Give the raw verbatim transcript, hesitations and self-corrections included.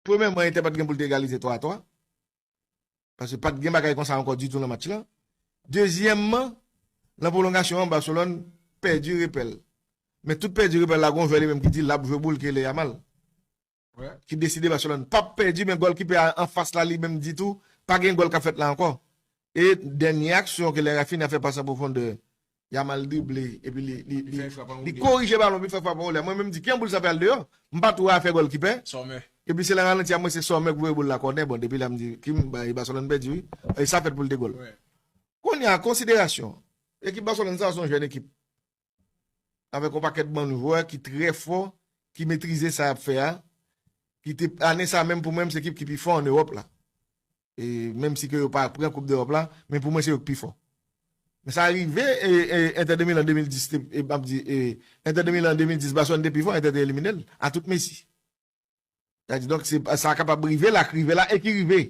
Premyèman, Entè pa t gen pou l te egalize twa a twa. Paske pa t gen bagay konsa ankò ditou nan match la. Dezyèmman, nan pwolongasyon an, Barcelone pèdi repè l. Men tout pèdi repè l la, gon jwè li menm ki di l ap jwe boul ki rele Yamal. Ki deside Barcelone p ap pèdi, men gòlkipè a anfas la li menm ditou, pa gen gòl k ap fèt la ankò. E dènye aksyon ke lè Rafinha fè pas an pwofondè, Yamal drible, epi li, li, li, li korije balon, epi fè frap anwole. Mwen menm di, ki an boul sa fè al deyò? M pa twò afè gòlkipè. Epi se nan ralanti a, mwen se Sommer k voye boul la kònè. Bon, depi la, m di, ki m bay Barcelone pèdi, wi. E sa fèt pou l te gòl. Kounye a, konsiderasyon. Ekip Barcelone sa, se yon jèn ekip. Avèk yon pakèt bann jwè ki trè fò, ki metrize sa y ap fè a. Ki te, ane sa menm pou mwen, se ekip ki pi fò an Ewòp la. E menm si ke yo pa pran Koup Dewòp la, men pou mwen se yo k pi fò. Men sa rive, e, e, Inter de Milan de mil dis, te, e, m ap di, e, Inter de Milan de mil dis, Barcelone te pi fò, Inter te elimine l, a tout Messi. Sa di, donk, se, sa kapab rive la, k rive la, e ki rive.